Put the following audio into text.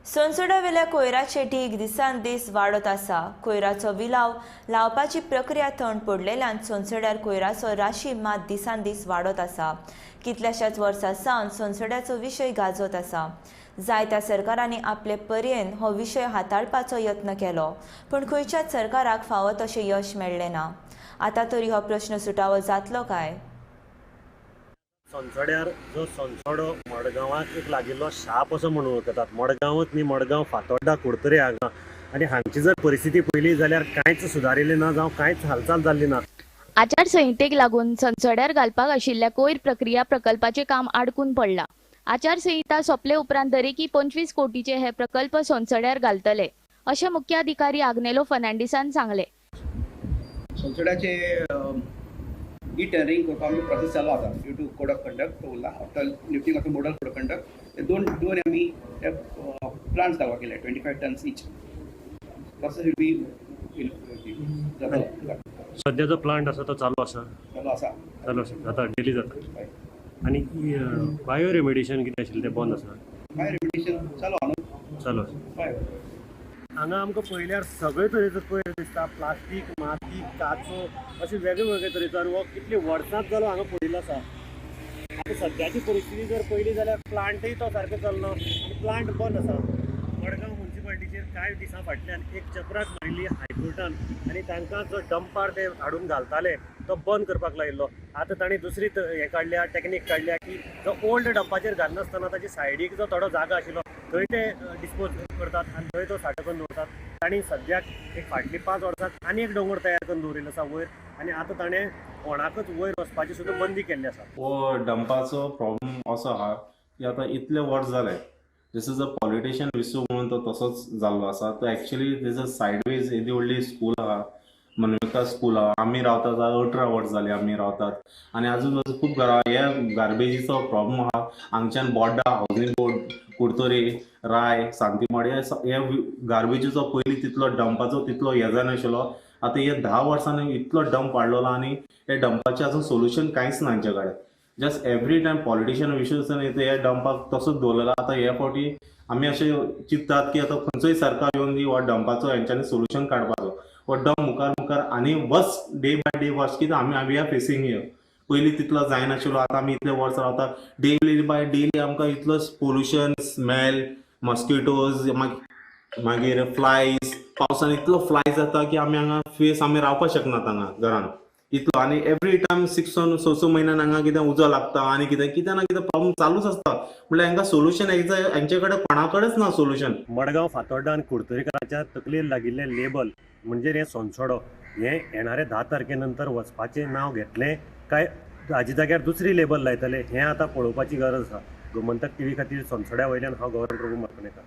सोनसोड्यावेल्या कोयराचे ढीग दिसान दीस वाडत आसा. कोयराचो विलाव लावपाची प्रक्रिया थंड पडलेल्यान सोनसड्यार कोयराचो राशी मात दिसान दीस वाडत आसा. कितल्याशाच वर्सां सावन सोनसड्याचो विशय गाजत आसा. जायत्या सरकारांनी आपले पर्येन हो विशय हाताळपाचो यत्न केलो, पूण खंयच्याच सरकाराक फावो तशें यश मेळ्ळें ना. आतां तरी हो प्रश्न सुटावो जातलो काय? सोनसड्यार जो सोनसडो मडगांवाक एक लागिल्लो शाप असो म्हणून वळखतात. मडगांवच न्ही, मडगांव, फातोड्डा, कुडतरी हांगा आनी हांगची जर परिस्थिती पळयली जाल्यार कांयच सुदारिल्लें ना जावं कांयच हालचाल जाल्ली ना. आचारसंहितेक लागून सनसड्यार घालपाक आशिल्ल्या कोयर प्रक्रिया प्रकल्पाचें काम आडकून पडलां. आचारसंहिता सोंपले उपरांत दरेकी 25 कोटीचे हे प्रकल्प सोनसड्यार घालतले अशें मुख्याधिकारी आग्नेलो फर्नांडीसान सांगलें. सोनसड्याचे ई टेंडरींग करपाक आमचो प्रोसेस चालू आसा. Due to code of conduct तो उरला. After lifting of the model code of conduct ते दोन दोन आमी ते प्लांट्स घालपाक केले, 25 tons each. Process will be जाता. सद्या जो प्लांट आसा तो चालू आसा? चालू आसा. चालू आसा, जाता, डेली जाता. आनी बायो रेमेडिएशन कितें आशिल्लें तें बंद आसा? बायो रेमिडिएशन चालू आहा न्हू. चालू आसा. हय. हांगा आमकां पळयल्यार सगळे तरेचो कोयर दिसता. प्लास्टीक, माती, काचो अशे वेगळे वेगळे तरेचो आनी हो कितले वर्सांच जालो हांगा पडिल्लो आसा. आतां सद्याची परिस्थिती जर पळयली जाल्यार प्लांटय तो सारको चलना आनी प्लांट बंद आसा. मडगांव मुन्सिपालिटीचेर कांय दिसां फाटल्यान एक चपराक मारिल्ली हायकोर्टान आनी तांकां जो डंपार ते हाडून घालताले तो बंद करपाक लायिल्लो. आतां तांणी दुसरी हें काडल्या, टॅक्नीक काडल्या की जो ओल्ड डंपाचेर घालनासतना ताची सायडीक जो थोडो जागा आशिल्लो थंय ते डिस्पोज करतात आनी थंय तो सांठो करून दवरतात. तांणी सद्याक एक फाटलीं 5 वर्सां आनी एक दोंगर तयार करून दवरिल्लो आसा वयर आनी आतां ताणें कोणाकच वयर वचपाची सुद्दां बंदी केल्ली आसा. हो डंपाचो प्रॉब्लम असो आहा की आतां इतले वर्स जाले, this is a politician विसू म्हणून तो तसोच जाल्लो आसा. तो एक्चुली तेजो सायडवेज येदी व्हडली स्कूल आहा, मनविका स्कूल आहा. आमी रावतात 18 वर्स जाली आमी रावतात आनी आजून बाजू खूब घरां हे गार्बेजीचो प्रॉब्लम आहा. हांगच्यान बोड्डा, हावजींग बोर्ड, कुडतरी, राय, सांतीमाड हे गार्बेजीचो पयलीं तितलो डंपाचो तितलो हे जायनाशिल्लो. आतां हे 10 वर्सांनी इतलो डंप वाडलेलो आनी हे डंपाचें आजून सोल्युशन कांयच ना हांचे कडेन. जस्ट एवरी टायम पॉलिटिशियन विशूस हे डंपाक तसोच दवरलेलो. आतां हे फावटी आमी अशें चिंततात की आतां खंयचोय सरकार येवन दी हो डंपाचो हेंच्यांनी सोल्युशन काडपाचो. हो डंप मुखार मुखार आनी वर्स डे बाय डे वर्स कित्याक आमी we are facing here. पयलीं तितलो जायनाशिल्लो, आतां आमी इतले वर्स रावतात. डेली बाय डेली आमकां इतलो पोल्युशन, स्मेल, मॉस्किटोज, मागीर फ्लायज, पावसान इतलो फ्लाय जाता की आमी हांगा फेस आमी रावपाक शकनात हांगा घरान इतलो. आनी एवरी टायम 6 6 म्हयन्यान हांगा कितें उजो लागता आनी कितें कितें ना कितें प्रॉब्लम चालूच आसता. म्हणल्यार हांकां सोल्युशन हेंचे कडेन कोणा कडेच ना सोल्युशन. मडगांव, फातोड्डा आनी कुडतरीकराच्या तकलेर लागिल्लें लेबल म्हणजे हें सोनसडो हें येणारे 10 तारखे नंतर वचपाचें नांव घेतलें काय हाजे जाग्यार दुसरी लेबल लायतले हें आतां पळोवपाची गरज आसा. गोमंतक टीव्ही खातीर सोनसड्या वयल्यान हांव गौरव प्रभू मर्कणेकर.